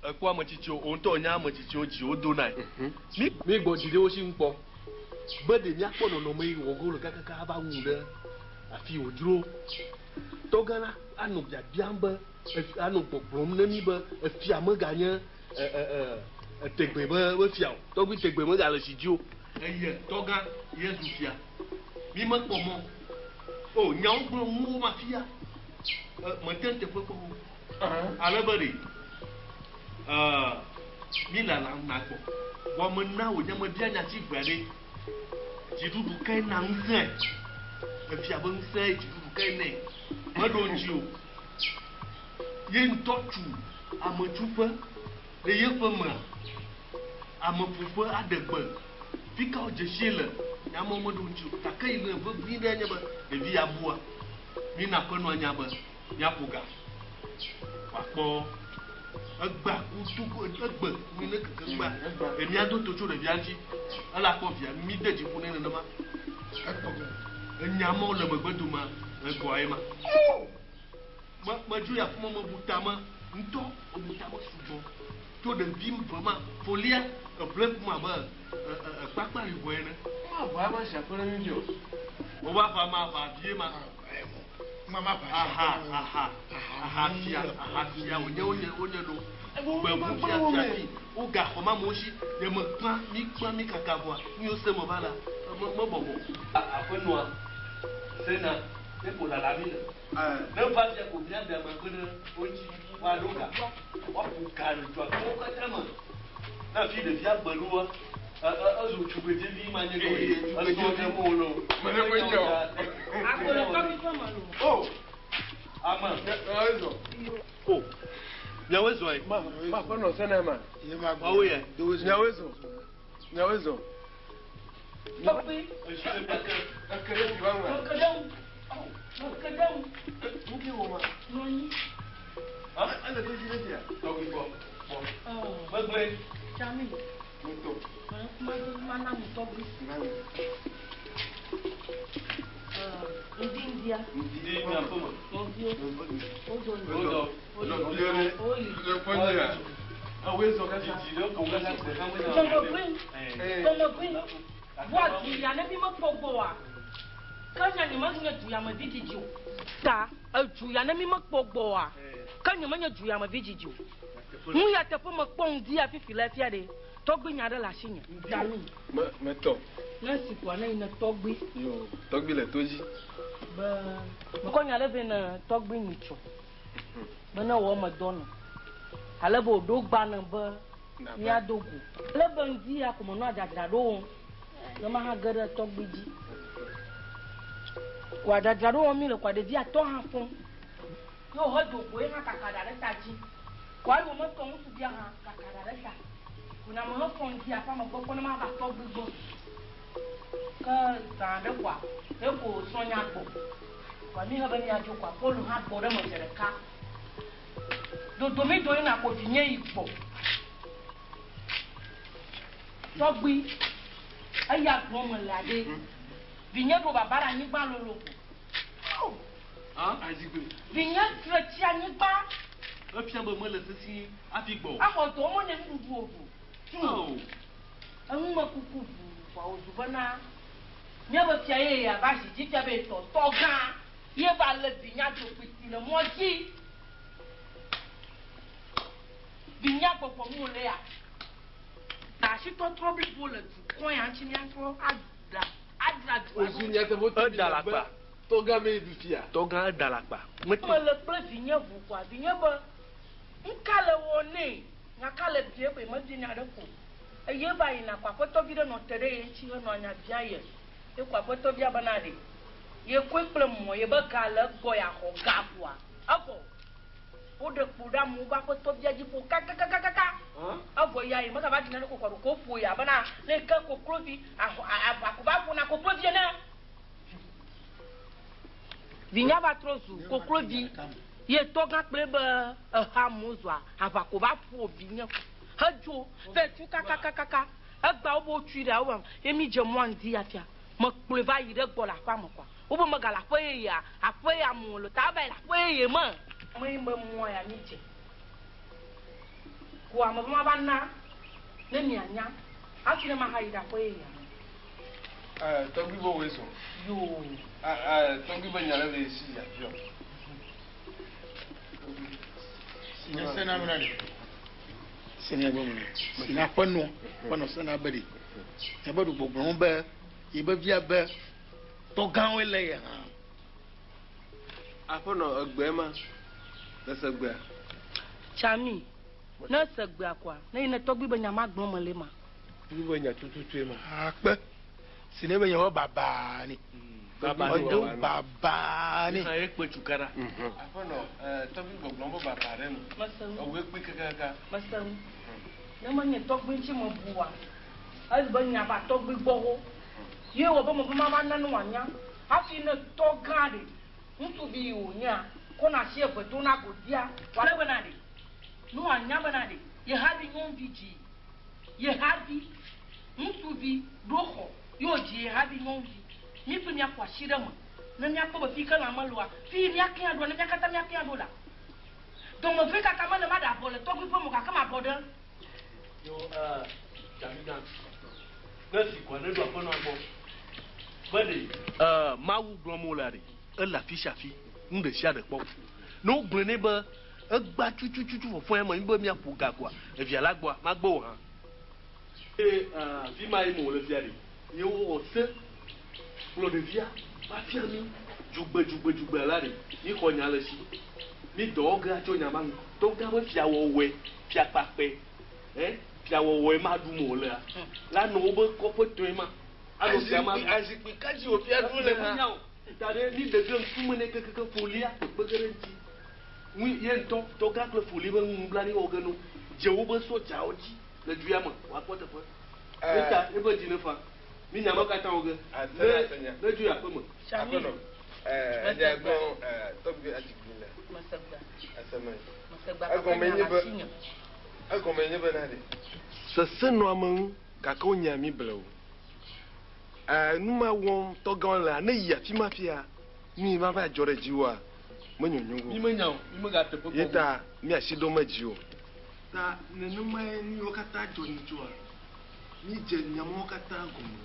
Speaker 2: Ekpɔ ame tsitsiwo, wò ŋutɔ ènya ame tsitsiwo dzi wodonae. Mí. Mígbɔ dzi ɖe wo si ŋu kpɔ be ɖe míakpɔ nɔnɔme yi wɔ ge wole kakaka ava wu ɖe afii wòdzro. Tɔgã la anɔ biabiam be, anɔ gbɔgblɔm ne mí be efia meganye tegbee be fia o. Tɔgbui tegbee megale tsi dzi o. Eye tɔgã ye zu fia. Mí mekpɔ mɔ o. Nyawo gblɔm ŋuwò mafia. Mete ŋu teƒe kpɔ o. Ale be ɖe mí lala nagbɔ. Vɔ mena wònye mebia nya tsi vea ɖe. Dziɖuɖu kae na ŋusẽe? Efia be ŋusẽe dziɖuɖu kae nɛ? Meɖo ŋuti o. Ye ŋutɔ tu ametsuƒe ɖe yeƒe mea? Ameƒoƒe aɖe gbe. Fika wodze sie le? Nya mawo meɖo ŋuti o. Gake yi le vevi ɖe nye be ɖevi ya bua. Mína aƒenɔa nya be míaƒo ga wòakpɔ egbea kutu egbe mi ne keke gbea ɖe míado to tso ɖevia ŋuti ele akpɔ via mi de dzi ƒo nɛ nenema enya mawo le megbe dome egbɔa ye ma me medzo yi afi ma mebu tame ŋutɔ mebu tame sugbɔ tso ɖevi ve ma folia eʋle ŋkume abe ekpakpa liʋɔ ene.
Speaker 8: Ma ʋa ma si akpe ɖe mí dzi o.
Speaker 2: Wova ʋa ma ʋa vie ma. Aha, aha, aha fia, aha fia, wònye wonye wonye ɖo. Gbevu fia fia fi, wogaxɔ ma amewo si, nye me kpã, mi kpã mi kaka vɔa, nu yiwo se me va la, me me bɔbɔ. Aƒenɔa, sena, ne ko lala mi le. Ne va fia ko mía ɖe ame kpe ɖe wo ŋuti, woaɖo ga, woaƒo ga le dua towo katã me. Ne afi ɖevia gbe ɖoa, ezu tugbedzevi ma nye ke esrɔ̃ ɖe mo lo.
Speaker 8: Mene mo nyɔ.
Speaker 6: Akpolo tɔgbi ƒe me lo.
Speaker 2: O, ame. O, miawoe zɔe.
Speaker 8: Ma, ma ƒe nɔ sena ma.
Speaker 2: Woawoe yɛ.
Speaker 8: Miawoe zɔ. Miawoe zɔ.
Speaker 6: Tɔgbi.
Speaker 2: Esi le mia ke.
Speaker 8: Eke ɖe vi wa ŋua.
Speaker 6: Eke ɖe ŋu. Eke ɖe ŋu.
Speaker 8: Ŋke wɔ ma.
Speaker 6: Nɔ anyi.
Speaker 8: Ele vevi ɖe fia.
Speaker 2: Tɔgbi gbɔ. Gbɔ. Megblẽ.
Speaker 6: Tsami.
Speaker 8: Ŋutɔ.
Speaker 6: Mana mu tɔgbi.
Speaker 8: Nami.
Speaker 6: Ŋdi ŋdia.
Speaker 2: Ŋdi mia ƒe me.
Speaker 6: Nɔviwo. Wozɔ.
Speaker 2: Wozɔ.
Speaker 8: Nɔviwo ɖe. Nɔviwo. Awoe zɔ kaka.
Speaker 2: Didi ɖe ko kaka gbe hã me.
Speaker 6: Tɔmɔgbi. Tɔmɔgbi. Vɔa du ya ne mi mekpɔ gbɔ oa, ke nya nye menye du ya me vi dzidzi o. Ta edu ya ne mi mekpɔ gbɔ oa, ke nye menye du ya me vi dzidzi o. Nu ya teƒe mekpɔ ŋdi ya fifi le fia ɖe, tɔgbi nya ɖe le asinye. Dami.
Speaker 8: Me metɔ.
Speaker 6: Ne si kɔa ne yi ne tɔgbi.
Speaker 8: Yo, tɔgbi le to dzi.
Speaker 6: Be mekɔ nya ɖe vɛ ne tɔgbi nyitsɔ. Be ne wɔ me dɔ nɔ. Ale be wòɖo gba ne be míado go. Ale be ŋdi ya ko menɔ adzadzra ɖo wɔm. Ne maha ge ɖe tɔgbi dzi. Ko adzadzra ɖo wɔm mi le koa ɖevi atɔ hã fɔm. Ye wòhe do goe hã kaka ɖa ɖe ta dzi. Koa yi wòmetɔ ŋutsuvia hã kaka ɖa ɖe ta. Ko na mehe fɔ ŋdi aƒea me gbɔ kpɔ ne mava tɔgbi gbɔ. Ke zã ɖe koa, ye ko srɔ̃nya gbɔ. Koa mi he be míadzo koa, Pɔlu hã gbɔ ɖe me zi ɖeka. Dodomi do yina ko vinye yi gbɔ. Tɔgbui, eya gblɔm mele aɖe. Vinye ɖo baba ɖe anyigba lolo ko. Vinye tre tsi anyigba.
Speaker 2: Efia be mele sesĩe hafi gbɔ o.
Speaker 6: Exɔ dɔ me ne nuɖuɖu o ɖu. Tu. Enumekuku ʋuu vɔa wòzu bena míabe fia yeyea va zi dzi fia be yetɔ tɔ gã ye va lé vinya dzokpiti le mɔ dzi. Vinya gbɔgbɔ nu wòle ya. Asitɔtrɔ blibo le dukɔ ya ŋuti míatrɔ aɖa adzra dua ɖo.
Speaker 8: Ozu nyateƒe to
Speaker 2: Eda le akpa.
Speaker 8: Tɔgã mee ɖu fia.
Speaker 2: Tɔgã eda le akpa. Mete.
Speaker 6: Mele kple vinye ŋu kɔa vinye be ŋka le wɔ nɛ nya ka le bie be mebie nya ɖe ko eye eva yina kɔ aƒetɔvi ɖe nɔ te ɖe ye ŋuti henɔ nya bia ye ye kɔ aƒetɔvia bena ɖe ye koe kple mɔ ye be ga le egbɔ yeaxɔ ga koa evɔ woɖe kpo ɖe amewo be aƒetɔvia dzi ƒo kakakakaka evɔ ya ye megava ɖi naneke o kɔ ɖeko woƒo ya bena ne ke koklovi aho aʋa ko va ƒona koklovi ene. Vinya va trɔ zu koklovi ye tɔgã kple be eha amewo zua aʋa ko va ƒo vinye hedzo vɛ tu kakakakaka egba wobe wotui ɖa wobe ye mi dze mɔa ŋdi afia mekplɔe va yi ɖe gbɔ le aƒea me kɔa wobe megale aƒe yeyea aƒe ya me o le ta eva yi le aƒe yeye me. Me yi be mɔa ya mi dze ko ame be mava na ne mia nya hafi ne maha yi ɖe aƒe yeyea me.
Speaker 8: Tɔgbui be woe zɔ.
Speaker 6: Yoo.
Speaker 8: Tɔgbui be nya ɖe le esi yeabiɔ.
Speaker 3: Si nye sena bena ɖe. Sena be me. Si na ƒe nɔ ƒe nɔ sena be ɖe. Nye be ɖu gbɔgblɔm be ye be via be tɔgãwoe le ye hã.
Speaker 8: Aƒenɔ egbe ma le segbea.
Speaker 6: Tsami, ne segbea koa, ne yi ne tɔgbui be nya ma gblɔm mele ma.
Speaker 8: Tɔgbui be nya tututue ma.
Speaker 3: Akpe. Si ne be nya be baba ni.
Speaker 2: Baba ni.
Speaker 3: Edo baba ni.
Speaker 2: Hã ye kpe tukaɖa.
Speaker 8: Aƒenɔ, tɔgbui gbɔgblɔm be baba ɖe nu.
Speaker 6: Mese ŋu.
Speaker 8: Ewɔe kpe kakaka.
Speaker 6: Mese ŋu. Ne menye tɔgbui ŋuti mebu oa, ezi be nya va tɔgbui gbɔ ho. Ye wɔ be mebe mava na ne wòanya. Hafi ne tɔ gã ɖe, ŋutsuvi yi wònyea, kɔna asi eve dona godia, wòale bena ɖe, ne wòanya bena ɖe, ye havi nyɔnuvi dzi, ye havi ŋutsuvi ɖo xɔ, ye wòdzi ye havi nyɔnuvi. Mi kple míaƒo asi ɖe eme ne míakpɔ be fi ke lãme loa, fi yi míakea ɖoa, ne mía katã míakea ɖo la. Dɔmevee kaka mele maɖe abɔ le tɔgbui ƒe me o gake mabɔ ɖe.
Speaker 2: Yo Dzavi gã, ne si kɔa ne ɖo aƒenɔa gbɔ be ɖe. Mawu gblɔm wole ɖe, ele afi sia afi, nu ɖe sia ɖe kpɔ. Ne wogblɔe nɛ be egba tutututu fɔfɔ ya me, mi be míaƒo ga koa, evia la gbɔa, magbe o hã. Eye fi ma ye me wòle fia ɖe, ye wowɔ se kplɔ ɖevia va fia mi dzugbe dzugbe dzugbe la ɖe, mi xɔ nya le si. Mi dɔwɔ ge atso nya ma nu. Tɔgã be fia wɔwɔe, fia kpakpɛ, fia wɔwɔe ma ɖum wòlea, la nɔ wobe kɔƒe tɔe ma. Alo fia ma ɖu.
Speaker 8: Azikpui ka dzi wòfia ɖu le hã?
Speaker 2: Ta ɖe mi ɖe ge ŋkume nɛ kekeke folia kpekpe ge ɖe ŋuti. Ŋui ye ŋutɔ tɔgã kple foli be nublanui wɔ ge no. Dze wobe sɔdzawo dzi le du ya me wòakpɔ teƒe. Eta eƒe dzi ne fa. Mi nya ma katã wɔ ge. Ne ne dzo yi aƒe me.
Speaker 8: Aƒenɔ, enya gblɔ tɔgbui adzigbi le.
Speaker 6: Mesegbea.
Speaker 8: Eseme.
Speaker 6: Mesegbea
Speaker 8: Egɔme
Speaker 6: papa
Speaker 8: nye
Speaker 6: nya
Speaker 8: be
Speaker 6: le asinye.
Speaker 8: egɔme nye be na ɖe. Sese nɔ ame ŋu gake wonya mi ble o. Nu ma wɔm tɔgãwo lea, ne yi afi ma fia, nu yi ma va dzɔ ɖe dziwòa, menyonyo go.
Speaker 2: Mi menya o, mi megate ƒe
Speaker 8: Ye ta mi asi ɖo me dzi o.
Speaker 2: Ta nenemae nu yiwo katã dzɔ nyi tsoa, mi dze nyamawo katã gɔme.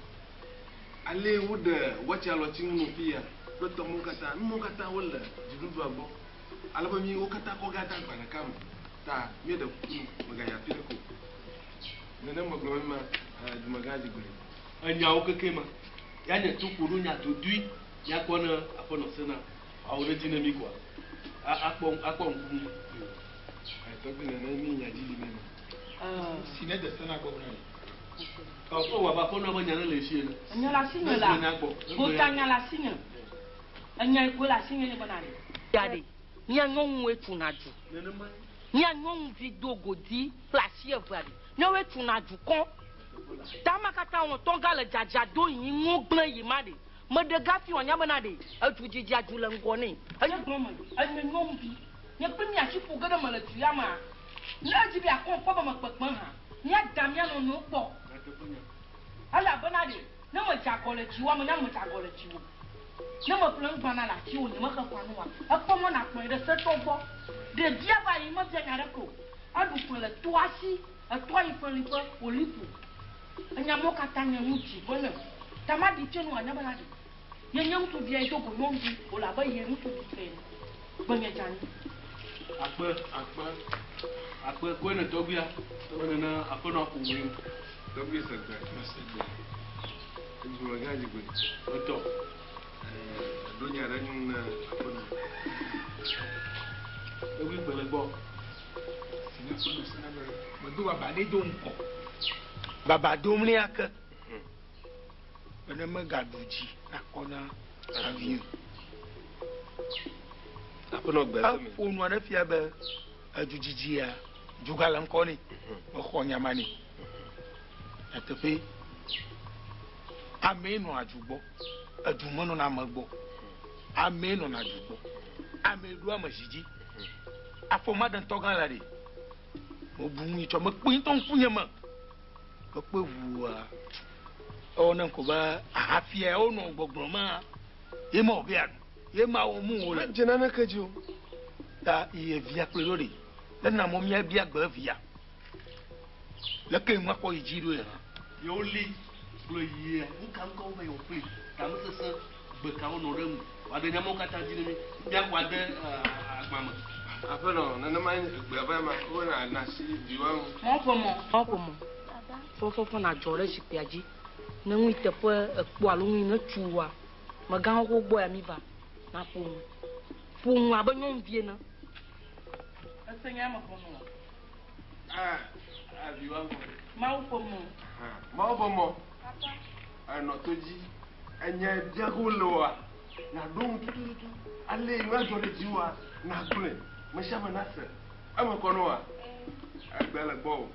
Speaker 8: Ale woɖe watsi alɔtsi ŋu no fia kple tɔmɔwo katã, numawo katã wole dziɖuɖua gbɔ. Ale be mi wo katã kɔ ga de agba ɖeka me. Ta míeɖe kuku nu, megayi afi ɖeke o. Nenem megblɔ be ma, dumegã dzi gblɔe.
Speaker 2: Enyawo keke ma. Ya nye to ƒo ɖo nya dodui, míakpɔ ne aƒenɔ sena awo ɖe dzi ne mi koa. Akpɔ akpɔ ŋku nu.
Speaker 8: Tɔgbui nene mi nya dzi li ne ma.
Speaker 3: Si ne de sena gbɔ bena ɖe.
Speaker 2: Ɔ wɔ abe aƒenɔ be nya ne le esi ene.
Speaker 6: Enya le asinye la.
Speaker 2: Ne nya gbɔ.
Speaker 6: Gota nya le asinye. Enya yi koe le asinye ne bena ɖe. Ya ɖe. Mía nyɔnuwoe tuna du.
Speaker 2: Nenema.
Speaker 6: Mía nyɔnuvi do godi kple asi evea ɖe. Míawoe tuna du kɔ. Tama katã wɔ tɔgã le dzadza do yi ŋu gblẽ yi ma ɖe. Meɖe gafi wòanya bena ɖe. Edu dzidzi adu le ŋgɔ nɛ. Enye gblɔ me. Enye nyɔnuvi. Nye kple mi asi ƒo ge ɖe me le du ya mea, ne edzi be yeakɔm kpɔ be mekpekpem hã, míada mía nɔnɔewo kpɔ. Elabena ɖe, ne medze agɔ le dziwòa, menya be medze agɔ le dziwò. Ne meƒle nugbana le asiwò, nyemexe ƒã nu oa, ekpɔ mɔ nàkplɔe ɖe setɔ gbɔ. Ɖevia va yi mebia nya aɖeke o. Eɖu fe le toa si, etoa yi feliƒe, wòli ƒo. Enya mawo katã nye nu dzi ƒe ne. Ta maɖi tse nu wòanya bena ɖe ye nye ŋutsuvia ye do go nyɔnuvi wòle abe ye ŋutsuvi tɔe ene. Gbenye dze anyi.
Speaker 2: Akpe, akpe, akpe koe ne tɔgbuia be nene aƒenɔ aƒo wòe.
Speaker 8: Tɔgbui se gbe.
Speaker 2: Mese gbe.
Speaker 8: Edzu me gã dzi gbe.
Speaker 2: Etɔ.
Speaker 8: Eɖo nya ɖe ŋu ne aƒenɔ.
Speaker 2: Tɔgbui gbe le gbɔ.
Speaker 3: Si ne aƒenɔ sena be medo baba ɖe do ŋkɔ. Baba dom ne ake. Be ne megaɖu dzi nakɔ na avi o.
Speaker 8: Aƒenɔ gbe se me.
Speaker 3: Eƒo nua ɖe fia be edudzidzia dzuga le ŋkɔ nɛ. Mexɔ nya ma nɛ. Nyateƒe amee nɔa du gbɔ. Edu menɔna ame gbɔ. Amee nɔna du gbɔ. Amee ɖo ame zi dzi. Afɔ ma ɖe ŋutɔ gã la ɖe. Mebu ŋui tsɔ mekpɔe ŋutɔ ŋkunye me. Mekpɔe ʋua. Ewɔ ne ŋkɔ be ahafia wonɔ gbɔgblɔ ma. Ye ma wò be aɖu. Ye ma wò mu wò le.
Speaker 8: Medze naneke dzi o.
Speaker 3: Ta ye via kplɔe ɖo ɖe. Le na mɔ mía bia gbe via. Leke ŋu akɔ yi dzi ɖo ya.
Speaker 2: Yewo li kple yia. Nuka ŋkɔ wo be yewo ƒli. Tamesese gbe ka wonɔ ɖe ŋu. Wòaɖe nyamɔwo katã dzi ne mi. Míaxɔ ade agba me.
Speaker 8: Aƒenɔ, nenema gbe be ma wona na si viwa ŋu.
Speaker 6: Mɔ ƒe mɔ. Mɔ ƒe mɔ. Fɔfɔfɔ nadzɔ ɖe zikpuia dzi. Ne ŋui teƒe ekpɔ alo ŋui ne tu wa. Megãwo ko gbɔ ya mi va. Na ƒo nu. Ƒo nu abe nyɔnuvi ene. Ese nya me gbɔ nɔ.
Speaker 8: Ah, aviwa ŋu.
Speaker 6: Mawu ƒe mɔ.
Speaker 8: Mawu ƒe mɔ. Enɔ to dzi. Enye biago le oa. Na ɖo ŋu tututu. Ale nua dzɔ ɖe dzi oa. Na gblɔe. Me sia ame nase. Eme kɔ nɔ oa. Egbe le gbɔ o.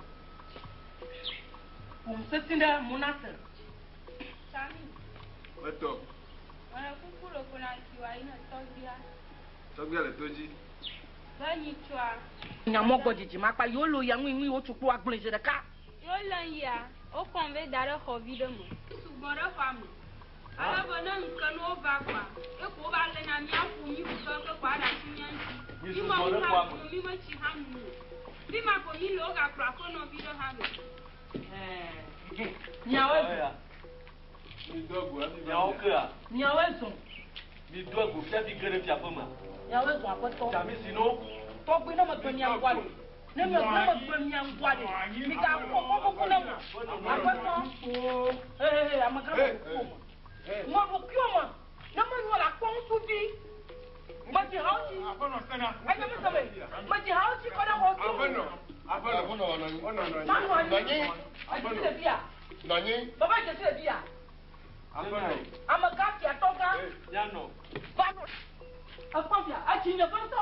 Speaker 6: Ƒo nu sesĩ ɖe mo nase.
Speaker 7: Sami.
Speaker 8: Etɔ.
Speaker 7: Mele kuku ɖe ko na si wa yi ne tɔgbia.
Speaker 8: Tɔgbia le to dzi.
Speaker 7: Be nyi tsɔa.
Speaker 6: Nyamɔ gbɔ dzidzi makpa yewo lo ya ŋui ŋui wotsu kpo agblɔe zi ɖeka.
Speaker 7: Yewo le yia, wokɔm ve da ɖe xɔvi ɖe me. Sugbɔ ɖe xɔa me. Ale be ne ŋke ne wova kɔa, eko wova le na míaƒo mí ƒu keŋkeŋ kɔa ɖe asi mía ŋuti.
Speaker 2: Mi
Speaker 7: Mi
Speaker 2: sugbɔ
Speaker 7: me
Speaker 2: ɖe
Speaker 7: ŋu
Speaker 2: xɔa
Speaker 7: hã
Speaker 2: me.
Speaker 7: nu, mi metsi hã nu o. Fi ma ko mi le wogakplɔ aƒenɔvi ɖe hã ɖo.
Speaker 6: Miawoe zɔ.
Speaker 8: Mi do go hafi va
Speaker 2: Miawo kea.
Speaker 6: Miawoe zɔ.
Speaker 2: Mi do go fiafi ge ɖe fiaƒe me.
Speaker 6: Miawoe zɔ aƒetɔ.
Speaker 2: Tsami si no.
Speaker 6: Tɔgbi ne megbe mia ŋgɔa ɖe. Ne me ne megbe mia ŋgɔa ɖe. Mi ga kɔ kɔ kuku ne mo. Aƒetɔ. Ee amegã me kuku me. Ŋɔ ɖokuiwo me. Ne me nyɔ la kpɔ ŋutsuvi. Medzi hawo dzi. Enye mi sebe. Medzi hawo dzi kɔ ɖe xɔ tu.
Speaker 8: Aƒenɔ. Aƒenɔ. Aƒenɔ.
Speaker 6: Manɔ anyi. Edzesi le fia.
Speaker 1: Nɔnyi.
Speaker 6: Baba dzesi le fia.
Speaker 8: Aƒenɔ.
Speaker 6: Amegã fiatɔ gã.
Speaker 2: Mianɔ.
Speaker 6: Va nɔ. Ekpɔ fia. Etsi nye ƒe ŋutɔ.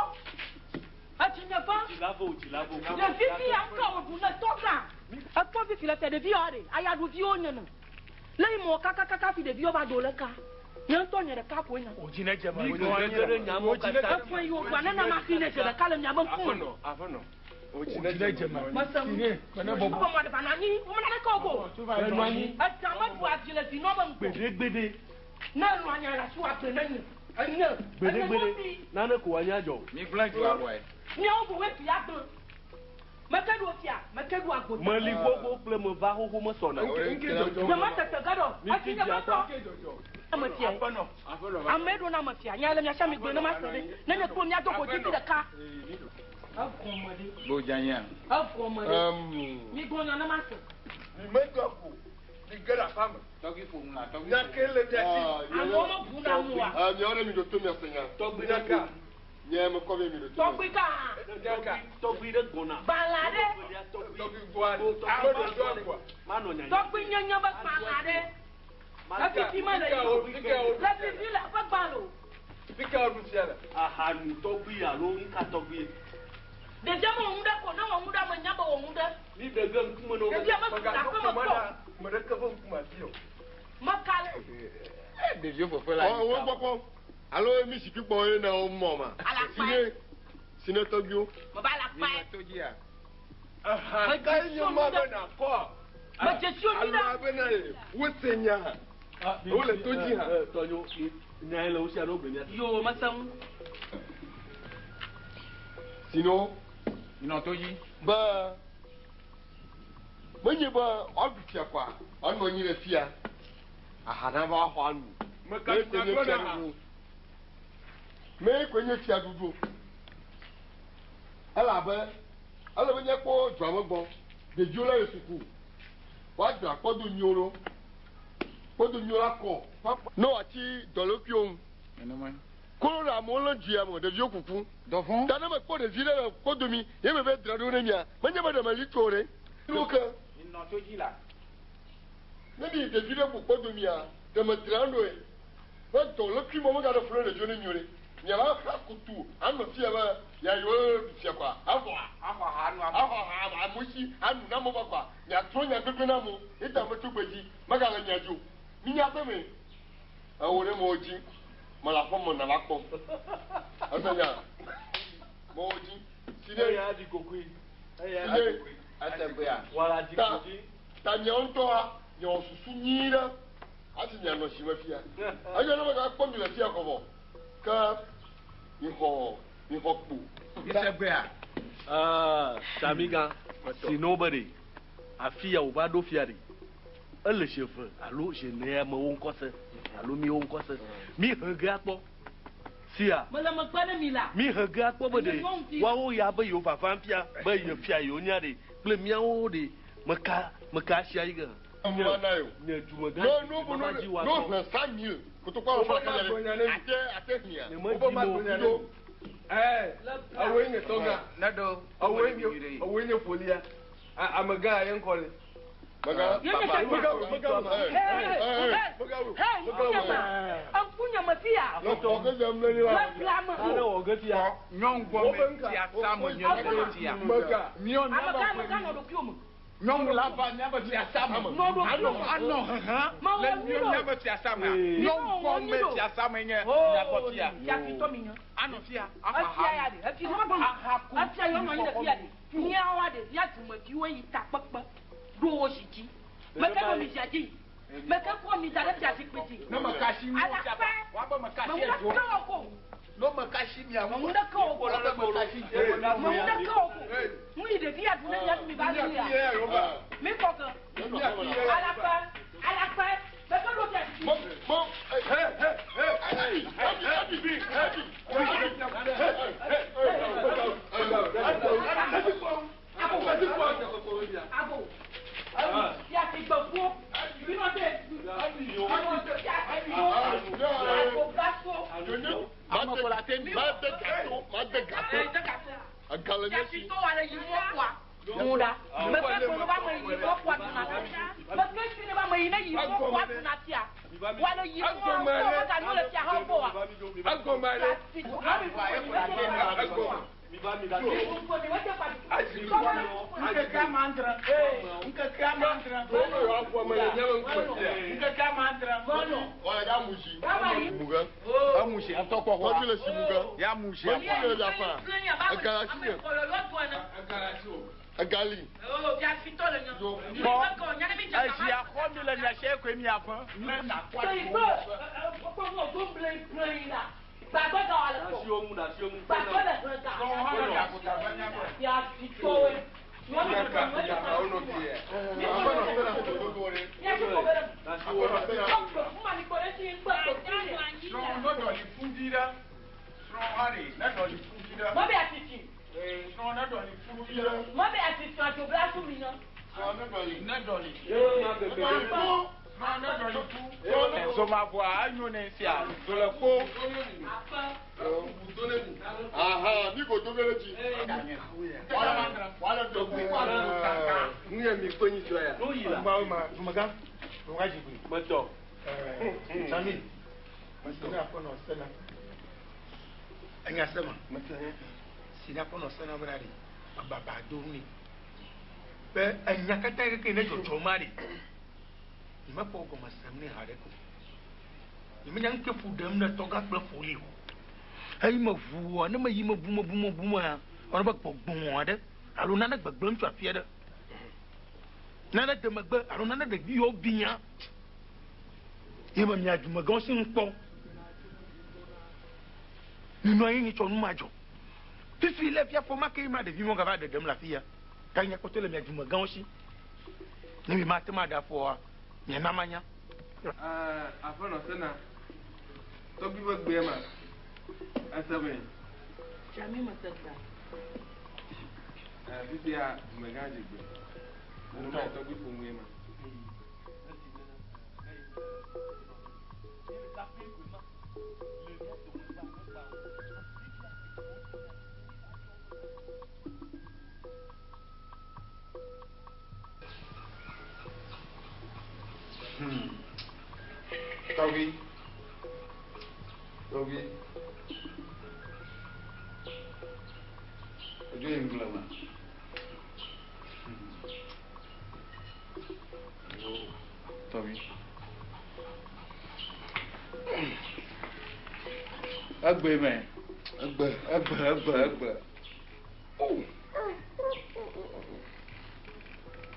Speaker 6: Etsi nye ƒe.
Speaker 2: Tsi la vo, tsi la vo.
Speaker 6: Ɖevi fi ya ŋkɔ wòɖu ne tɔ gã. Ekpɔ fifi le fia ɖeviwo ɖe. Ayaɖuviwo nye ne. Le yi mɔ kakakaka fi ɖeviwo va do le ka. Nye ŋutɔ nye ɖeka koe nye.
Speaker 3: Wòdzi ne dze me.
Speaker 2: Mi ge ɖe nyamɔ katã.
Speaker 6: Efɔ yi wògbɔ ne na ma fi ne dze ɖeka le miabe ŋkume.
Speaker 8: Aƒenɔ. Aƒenɔ.
Speaker 3: Wòdzi ne dze me.
Speaker 6: Mese ŋu.
Speaker 3: Sine, mene bɔbɔ.
Speaker 6: Wobɔ mɔ ɖe va nɔ anyi. Womena ɖeke wo go.
Speaker 2: Nɔ anyi.
Speaker 6: Edza meɖu avi le vinɔ be ŋgɔ.
Speaker 2: Gbeɖegbeɖe.
Speaker 6: Ne enɔ anyi le asi wòagbe ne nye. Enye. Enye
Speaker 2: Gbeɖegbeɖe.
Speaker 6: nyɔnuvi.
Speaker 2: Nane ko wòanye adzɔ.
Speaker 1: Mi gblẽ dua bɔe.
Speaker 6: Miawo bowoe fia gblẽ. Meke ɖo fia. Meke ɖo agbo.
Speaker 2: Meli xoxo kple meva xoxo mesɔna.
Speaker 6: Nye me tete ge ɖo.
Speaker 2: Mi
Speaker 6: Etsi
Speaker 2: ti
Speaker 6: nye
Speaker 2: dzia
Speaker 6: ƒe tɔ. Ame fia.
Speaker 3: Aƒenɔ.
Speaker 6: Ame ɖo na ame fia. Nya le mia sia mi gblẽ ne ma se ɖe. Ne nye kple mia do go didi ɖeka. Egɔme ɖe.
Speaker 1: Bo dzanya.
Speaker 6: Egɔme ɖe. Mi gblɔ nya ne ma se.
Speaker 1: Mi me do go. Mi ge ɖe aƒea me.
Speaker 4: Tɔgbi ƒo nu la tɔgbi.
Speaker 1: Nya ke le mia si.
Speaker 6: Amewo mebu na nu oa.
Speaker 1: Miawo ɖe mi ɖo to mia se nya.
Speaker 2: Tɔgbi
Speaker 1: Nya
Speaker 2: ɖe
Speaker 1: ka? Nye me kɔ be mi ɖo to.
Speaker 6: Tɔgbi gã.
Speaker 2: Tɔgbi ɖe gbɔna.
Speaker 6: Gbalẽ ɖe.
Speaker 1: Tɔgbi gbɔa. Ame ɖo to agbɔa.
Speaker 2: Manɔ nyanya.
Speaker 6: Tɔgbi nyenye be gbalẽ ɖe. Efifi mele yi o. Le fifi le eƒe gbalẽ o.
Speaker 1: Fi ka woɖu fia le?
Speaker 2: Ahanu tɔgbi alo nuka tɔgbi.
Speaker 6: Ɖevia me wɔ nu ɖe ko ne wɔ nu ɖe ame nya be wɔ nu ɖe.
Speaker 2: Mi ɖe ge ŋkume na wo.
Speaker 6: Ɖevia me
Speaker 1: Mègaɖo
Speaker 6: aƒe me
Speaker 1: kema
Speaker 6: kpɔ.
Speaker 1: ɖa ame ɖeke ƒe ŋkume afi o.
Speaker 6: Meka le.
Speaker 4: Ɖeviwo fefe la.
Speaker 1: Wo gbɔkpɔ. Alo mi zikpui kpɔ ye ne wo mɔ ma.
Speaker 6: Alakpa.
Speaker 1: Sine.
Speaker 9: Si ne tɔgbiwo.
Speaker 6: Meva le akpa ye.
Speaker 8: To dzia. Aha ka ye nye ma be nakɔ.
Speaker 6: Medze si wo nyuie ɖe.
Speaker 8: Alo abena ye wose nya. Wole to dzi hã.
Speaker 2: Tɔnyo nya ye le wo si alo gbe mia.
Speaker 6: Yo mese ŋu.
Speaker 9: Sino.
Speaker 4: Minɔ to dzi.
Speaker 9: Be menye be woaɖu fia kɔa woanɔ anyi ɖe fia aha na va xɔ anu.
Speaker 8: Meka
Speaker 9: Me koe nye
Speaker 8: gblɔ na.
Speaker 9: fiaɖuɖu. Me koe nye fiaɖuɖu. Elabe ele be míakpɔ dua me gbɔ. Ɖeviwo le le suku. Woadzra kpɔdo nyuiwo ɖo. Kpɔdo nyuiwo la kɔ. Ne woatsi dɔlékuiwo ŋu.
Speaker 4: Nenema.
Speaker 9: Kolo le amewo lé dua me ɖeviwo kuku.
Speaker 4: Dɔvɔ̃.
Speaker 9: Ta ne mekpɔ ɖevi ɖe le kpɔdomi ye me be dzra ɖo ne mia menye be ɖe meli tso ɖe. Nuwo ke.
Speaker 4: Minɔ to dzi la.
Speaker 9: Ne mi ɖevi ɖe ku kpɔdomia ɖe me dzra ɖoe. Be dɔlékui mɔ megaɖe fu ɖe ɖeviwo ne mi o ɖe. Miava xa kutu anɔ fia be yeayiwo ɖu fia kɔa avɔa.
Speaker 4: Axɔ aha anu amewo.
Speaker 9: Axɔ aha amewo si anu na amewo va kɔa miatrɔ nya gbegbe na amewo. Eda me tso gbe dzi megale mia dzi o. Minya be me. Ewo ɖe mewo dzi mele aƒe me nava kpɔm. Ese nya mewo dzi. Si ɖe.
Speaker 2: Eya ɖi kokoe. Eya
Speaker 9: Si
Speaker 2: ɖi
Speaker 9: ɖe.
Speaker 2: kokoe.
Speaker 4: Ese gbea.
Speaker 2: Wala ɖi
Speaker 9: Ta
Speaker 2: kokoe.
Speaker 9: ta miawo ŋutɔa miawɔ susu nyui ɖe hafi mianɔ si me fia. Enyo ne megakpɔ mi le fia kɔvɔ ke mixɔ mixɔ kpo.
Speaker 4: Ese gbea.
Speaker 2: Aa Samiga si ne wo be ɖe afi ya wòva ɖo fia ɖe ele zi eve alo zi ene amewo ŋkɔ se alo miwo ŋkɔ se mi he ge akpɔ sia
Speaker 6: Mele megbe ne mi la.
Speaker 2: mi he ge akpɔ be ɖe woawo ya be yewo vava fia be ye fia yewo nya ɖe kple miawo ɖe meka meka asia yi ge.
Speaker 9: Nye
Speaker 2: na yo. Nye dumegã.
Speaker 9: No no no no no hɛn sa mil kotokɔ alɔ fɔ la ate ate hia.
Speaker 8: Wobe ma gblɔ nya Ɛɛ awoe nye tɔgã.
Speaker 4: Ne ɖo.
Speaker 8: Awoe nye awoe nye ƒolia. Amegã ye ŋkɔ le.
Speaker 9: Mega.
Speaker 8: Mega mega mega.
Speaker 6: Ŋkunye me fia.
Speaker 9: Lɔtɔ ke zem le ni wa.
Speaker 6: Le bla me
Speaker 2: Ale wɔ ge fia.
Speaker 4: Nyɔnu gbɔ me tia sa me nye ɖo tia.
Speaker 8: Mega.
Speaker 4: Miɔ
Speaker 6: Amegã
Speaker 4: miaba
Speaker 6: amegã nɔ ɖokuiwò me.
Speaker 4: Nyɔnu la va miabe fia sa me.
Speaker 6: Nɔ ɖokuiwò me.
Speaker 4: Anɔ hehe
Speaker 6: Mawɔ
Speaker 4: le
Speaker 6: nyui
Speaker 4: miɔ
Speaker 6: ɖo.
Speaker 4: miabe fia sa mea. Nyɔnu gbɔ me fia sa me nye miagbɔ fia.
Speaker 6: Fiafitɔ mi nye.
Speaker 4: Anɔ fia.
Speaker 6: Efia ya ɖe. Efia efia yɔ nɔ anyi ɖe fia ɖe. Míawoa ɖe mía dumeviwo yi takpekpe ɖo wo si dzi. Meke ɖo mi zia dzi. Meke kɔ mi da ɖe fiazikpui dzi.
Speaker 4: Ne me kasi ŋu
Speaker 6: Alakpa.
Speaker 4: Woabe me kasi
Speaker 6: Meŋu
Speaker 4: edzo.
Speaker 6: ɖeke wɔ ko.
Speaker 4: Ne me kasi mia ŋu.
Speaker 6: Meŋu ɖeke wɔ ko.
Speaker 4: Woabe me kasi
Speaker 6: Meŋu ɖeke wɔ ko. Nu yi ɖevi ya ɖu ne mía mi va ɖu ya. Mi kɔ ke. Alakpa. Alakpa. Meke ɖo fiazikpui
Speaker 9: Mo
Speaker 6: dzi.
Speaker 9: mo. He he he. Abi abi abi.
Speaker 6: Abo. Fiazigbeƒuwo. Mi nɔ te. Fiazigbeƒuwo. Agbogaso.
Speaker 9: Ma de gâteau, ma de gâteau. Agbalẽ nye si.
Speaker 6: Fiafitɔ wa le yi mɔ kɔa. Ŋu ɖa. Meke kplɔ ba me yi mɔ kɔa duna. Meke si ne ba me yi ne yi mɔ kɔa duna fia. Wa le yi mɔ kɔ me ka nu le fia hã gbɔ wa.
Speaker 8: Agɔmɛ ɖe.
Speaker 4: Ŋkeke amandre. Ŋkeke amandre. Ŋkeke amandre.
Speaker 9: Wala ya musi. Muga.
Speaker 4: Amusi atɔ kɔ hɔ.
Speaker 9: Tɔgbi le si muga.
Speaker 4: Ya musi
Speaker 9: Mɛ fu le yafa. Egala si nye. Egali.
Speaker 6: Fiafitɔ le nye.
Speaker 4: Kpɔ esia xɔ mi le mia se koe mia fɔ. Ne na kɔ
Speaker 2: Asiwo ŋu ɖe asiwo ŋu.
Speaker 4: Srɔ̃ ne ɖɔli fu vi ɖe. Srɔ̃ hã ɖe ne ɖɔli fu vi ɖe.
Speaker 6: Mɔbe atiti.
Speaker 4: Srɔ̃ ne ɖɔli fu vi ɖe.
Speaker 6: Mɔbe atiti adzoblasu mi nye.
Speaker 4: Ne ɖɔli. Srɔ̃ ne ɖɔli fu. Zomavoa enyo ne sia. Zole kpo.
Speaker 9: Aha, mi ko do ɖe dzi. Wala do ku.
Speaker 8: Nu ye mi kpe nyi dzɔ ya.
Speaker 2: Nu yi la.
Speaker 3: Dumegã, dumegã dzigbe.
Speaker 2: Metɔ.
Speaker 3: Sami, si ne akpɔ nɔ sena. Enya sema. Si ne akpɔ nɔ sena bena ɖe, ababa do ŋu ne. Be enya katã keke ne dzɔdzɔ ma ɖe, nye mekpɔ gɔme sem ne haɖe ko. Nye menya ŋke ƒo ɖem ne tɔgã kple ƒoli o.
Speaker 10: Eyi me ʋua ne meyi me bu me bu me bu mea, ewɔ be gbɔgbɔ aɖe alo nane gbegblẽm tso afi aɖe. Nane de megbe alo nane ɖevi yiwo biã. Ye me mia dumegãwo si ŋu kpɔ. Minɔ anyi nyitsɔ nu madzɔ. Fifi le fia fɔ ma ke ma ɖevi mɔ gava ɖeɖem le afi ya. Ta nye kpɔtɔ le mia dumegãwo si. Ne mi mate ma ɖe afɔa, miana manya.
Speaker 8: Aƒenɔ sena, tɔgbi ƒe gbea ma, ese me.
Speaker 6: Dzami me se gbea.
Speaker 8: Fifia dumegã dzi gbe. Nenema tɔgbi ƒo nue ma.
Speaker 1: Tɔgbi. Tɔgbi. Edzo yi ŋgble me. Tɔgbi. Egbe me. Egbe, egbe, egbe, egbe. Oh.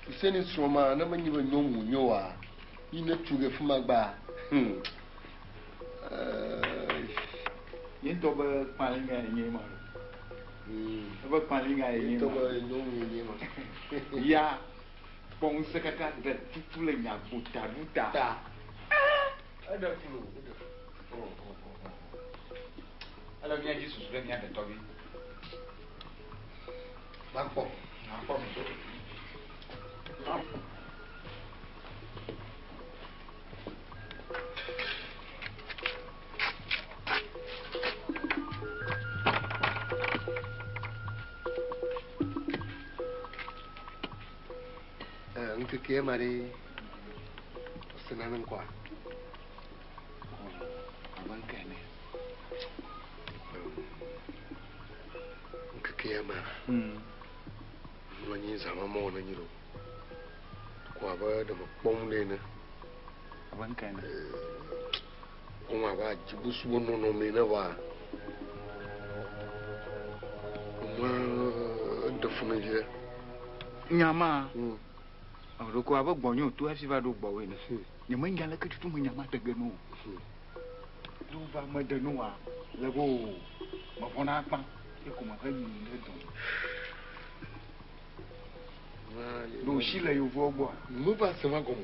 Speaker 1: Fuseni srɔ̃ ma ne menye be nyɔnu wònye oa, yi ne tu ɖe fi ma gbaa.
Speaker 10: Ye ŋutɔ be kpalinga ye nye ma. Ebe kpalinga ye nye ma.
Speaker 1: Ye ŋutɔ be nyɔnu ye nye ma.
Speaker 10: Ya kpɔ ŋusẽ kaka ɖe tutu le nyagbo ta ɖu ta.
Speaker 1: Ta.
Speaker 10: Eɖe fu lo. Ele mía dzi susu ɖe mía detɔ vi.
Speaker 1: Makpɔ.
Speaker 10: Makpɔ mi.
Speaker 1: Ŋkeke ma ɖe ɔsena ne ŋkɔa?
Speaker 10: Abe ŋke ene.
Speaker 1: Ŋkeke ya ma, mlɔ anyi zã ma mɔwɔ ne nyi ɖo. Ko abe ɖe mekpɔm ɖe ene.
Speaker 10: Abe ŋke ene.
Speaker 1: Kpɔm abe adzibusuwo nɔnɔme ene va. Nua eɖe fu ne vi ɖe.
Speaker 10: Nyama. Ɖeko abe gbɔnye wòto hafi va ɖo gbɔwòe ene. Nyemenya leke tutu me nyama ɖe ge ne o. Ne wova meɖe ne oa, le be o mevɔ̃na akpa ye ko mehe yi ɖe dɔ. Ɖe wòsi le yevuawo gbɔa?
Speaker 1: Meva se ma gɔme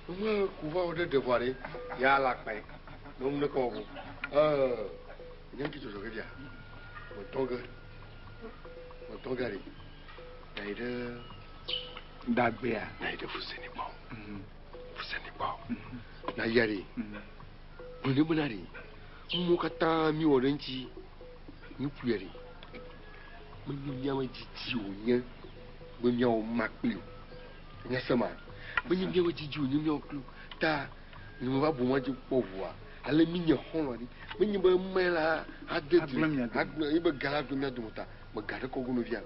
Speaker 1: o. Nua ku va wɔ ɖe ɖe vɔa ɖe, ya la kpae. Ne nu ɖeke wɔ o. Nye ŋuti dzɔdzɔ ge fia. Metɔ ge. Metɔ ge ɖe. Nayi ɖe.
Speaker 10: Dagbea.
Speaker 1: Nayi ɖe Fuseni gbɔ. Fuseni gbɔ. Naya ɖe. Gblɔ ne bena ɖe. Nuwo katã míwɔ ɖe eŋuti. Nuƒoe ɖe. Menye míaƒe didi wònye be míawɔ ma kpli o. Enya se ma? Menye míaƒe didi wònye míawɔ kpli o. Ta nye meva bu ma dzi kpɔ ʋua. Ale mínye xɔlɔ̃ ɖi. Menye be eme la ade du.
Speaker 10: Agblẽ mía dome.
Speaker 1: Agblẽ ye be ga la agblẽ mía dome ta. Mega ɖe kɔ go nɔvia.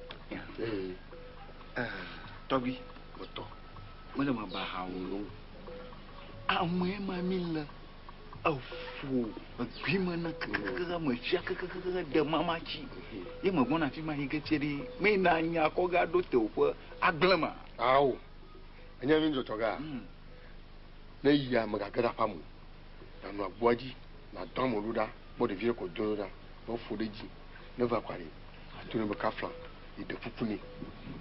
Speaker 10: Tɔgbi.
Speaker 1: Metɔ.
Speaker 10: Mele me ba ha o. Ame ma mi le eƒo egbi me ne kekekeke me fia kekekeke ɖe mama tsi. Ye me gbɔna fi ma yi ke tse ɖi. Me na nya kɔ ga ɖo te woƒe agblẽ ma.
Speaker 1: Awo. Enye mi dzɔdzɔ ga. Ne yia me gage ɖe aƒea me o. Nanɔ agboa dzi, nàdɔ ame ɖo ɖa, kpɔ ɖevi ɖe ko do ɖo ɖa, ne woƒo ɖe edzi. Ne va kɔa ɖe, ato ne be kafla, yi ɖe kuku nɛ.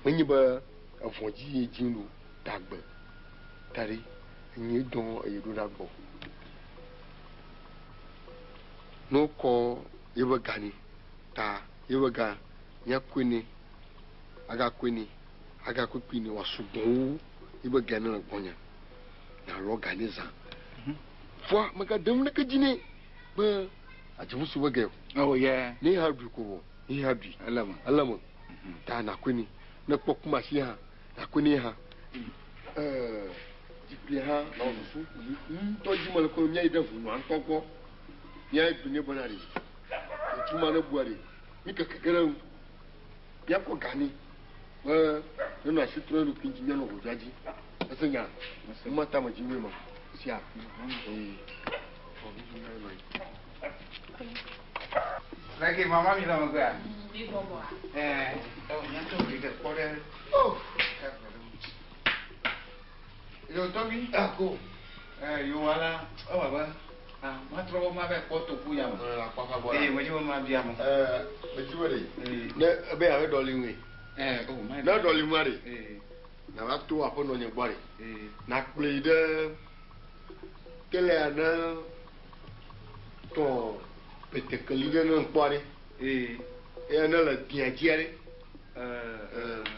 Speaker 1: Menye be evɔ̃ dzi ye dzim ɖo, da gbe. Da ɖe, enye dɔ eye ɖo ɖa gbɔ. Ne wokɔ yeƒe ga nɛ, ta yeƒe ga míakɔe nɛ, agakɔe nɛ, agakɔe kpui nɛ wòasugbɔ wu yeƒe ga ne le gbɔnye. Nalɔ ga nɛ zã. Fua megaɖem ɖeke dzi nɛ be adzivusu ƒe ge o.
Speaker 10: Oh, yeah.
Speaker 1: Ne ha ɖui ko vɔ, ne ha ɖui.
Speaker 10: Ele me.
Speaker 1: Ele me. Ta nakɔe nɛ. Ne kpɔ kumasi hã, nakɔe nɛ hã. Dzikpli hã na wò susu. Ŋutɔ dzi mele kɔ míayi ɖe ʋunua ŋutɔ gbɔ. Míayi gblɔ nɛ bena ɖe. Ŋutsu ma ne bua ɖe. Mi keke ge ɖe eŋu. Míakɔ ga nɛ be nenɔ asi trɔ eɖokui ŋuti míanɔ ʋudzɔa dzi. Ese nya? Numa ta me dzi nue ma. Sia. Ee.
Speaker 10: Leke mama mi le megbea?
Speaker 6: Mi bɔbɔa.
Speaker 10: Ɛɛ, ɔ nya tɔ ɖe ɖe kpɔ ɖe.
Speaker 1: Oh.
Speaker 10: Yo tɔgbi.
Speaker 1: Ako.
Speaker 10: Ɛɛ yo wala ewɔ be ah matrɔ wo ma bɛ kpɔ toku ya me.
Speaker 1: Akpafa gbɔ.
Speaker 10: Eye medzi be ma bia me.
Speaker 1: Ɛɛ medzi be ɖe. Ne ebe yabe ɖɔli ŋue.
Speaker 10: Ɛɛ o ma.
Speaker 1: Ne ɖɔli ŋua ɖe.
Speaker 10: Ee.
Speaker 1: Na va to aƒenɔ nye gbɔ ɖe.
Speaker 10: Ee.
Speaker 1: Na kplɔe yi ɖe kelea ne tɔ betekeli ɖe ne ŋkpɔ ɖe.
Speaker 10: Ee.
Speaker 1: Eya ne le dia dzia ɖe.
Speaker 10: Ɛɛ.